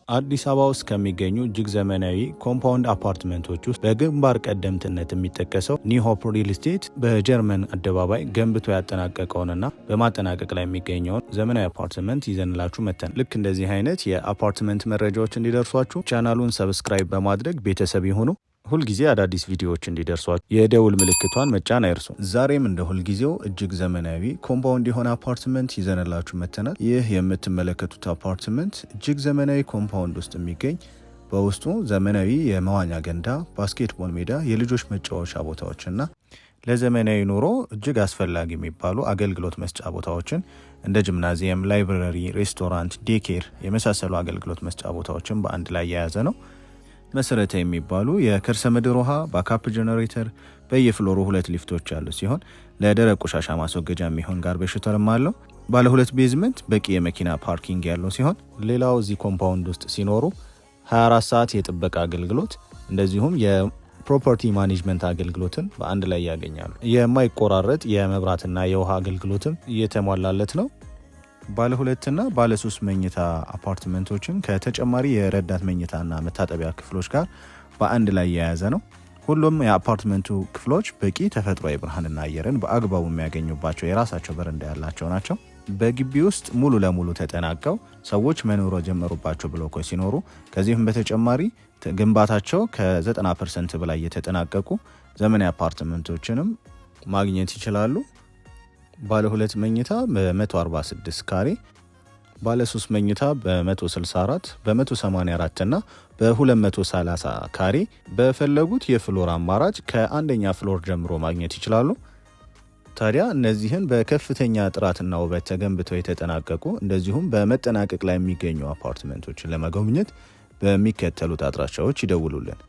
አዲስ አበባ ውስጥ ከሚገኙ እጅግ ዘመናዊ compound አፓርትመንቶች ውስጥ በግንባር ቀደምትነት የሚጠቀሰው ኒው ሆፕ ሪል ስቴት በጀርመን አደባባይ ገንብቶ ያጠናቀቀውንና በማጠናቀቅ ላይ የሚገኘውን ዘመናዊ አፓርትመንት ይዘንላችሁ መተን። ልክ እንደዚህ አይነት የአፓርትመንት መረጃዎች እንዲደርሷችሁ ቻናሉን subscribe በማድረግ ቤተሰብ ይሁኑ። ሁልጊዜ አዳዲስ ቪዲዮዎች እንዲደርሷችሁ የደውል ምልክቷን መጫን አይርሱ። ዛሬም እንደ ሁልጊዜው እጅግ ዘመናዊ compound የሆነ አፓርትመንት ይዘንላችሁ መተናል። ይህ የምትመለከቱት አፓርትመንት እጅግ ዘመናዊ compound ውስጥ የሚገኝ፣ በውስጡ ዘመናዊ የመዋኛ ገንዳ፣ basketball ሜዳ፣ የልጆች መጫወቻ ቦታዎችና ለዘመናዊ ኑሮ እጅግ አስፈላጊ የሚባሉ አገልግሎት መስጫ ቦታዎችን እንደ ጂምናዚየም፣ library፣ ሬስቶራንት፣ daycare የመሳሰሉ አገልግሎት መስጫ ቦታዎችን በአንድ ላይ የያዘ ነው። መሰረታዊ የሚባሉ የከርሰ ምድር ውሃ፣ backup generator፣ በየ floor ኡ ሁለት ሊፍቶች ያሉ ሲሆን ለደረቅ ቆሻሻ ማስወገጃ የሚሆን garbage ም አለው። ባለ ሁለት basement በቂ የመኪና parking ያለው ሲሆን ሌላው እዚህ compound ውስጥ ሲኖሩ 24 ሰዓት የጥበቃ አገልግሎት እንደዚሁም የ property management አገልግሎትን በአንድ ላይ ያገኛሉ። የማይቆራረጥ የመብራትና የውሃ አገልግሎትም እየተሟላለት ነው። ባለ ሁለትና ባለ ሶስት መኝታ አፓርትመንቶችን ከተጨማሪ የረዳት መኝታና መታጠቢያ ክፍሎች ጋር በአንድ ላይ የያዘ ነው። ሁሉም የአፓርትመንቱ ክፍሎች በቂ ተፈጥሯዊ ብርሃንና አየርን በአግባቡ የሚያገኙባቸው የራሳቸው በረንዳ ያላቸው ናቸው። በግቢ ውስጥ ሙሉ ለሙሉ ተጠናቀው ሰዎች መኖር የጀመሩባቸው ብሎኮች ሲኖሩ ከዚህም በተጨማሪ ግንባታቸው ከ90% በላይ የተጠናቀቁ ዘመናዊ አፓርትመንቶችንም ማግኘት ይችላሉ። ባለ ሁለት መኝታ በ146 ካሬ፣ ባለ 3 መኝታ በ164፣ በ184 እና በ230 ካሬ በፈለጉት የ floor አማራጭ ከአንደኛ floor ጀምሮ ማግኘት ይችላሉ። ታዲያ እነዚህን በከፍተኛ ጥራትና ውበት ተገንብተው የተጠናቀቁ እንደዚሁም በመጠናቀቅ ላይ የሚገኙ አፓርትመንቶችን ለመጎብኘት በሚከተሉት አድራሻዎች ይደውሉልን።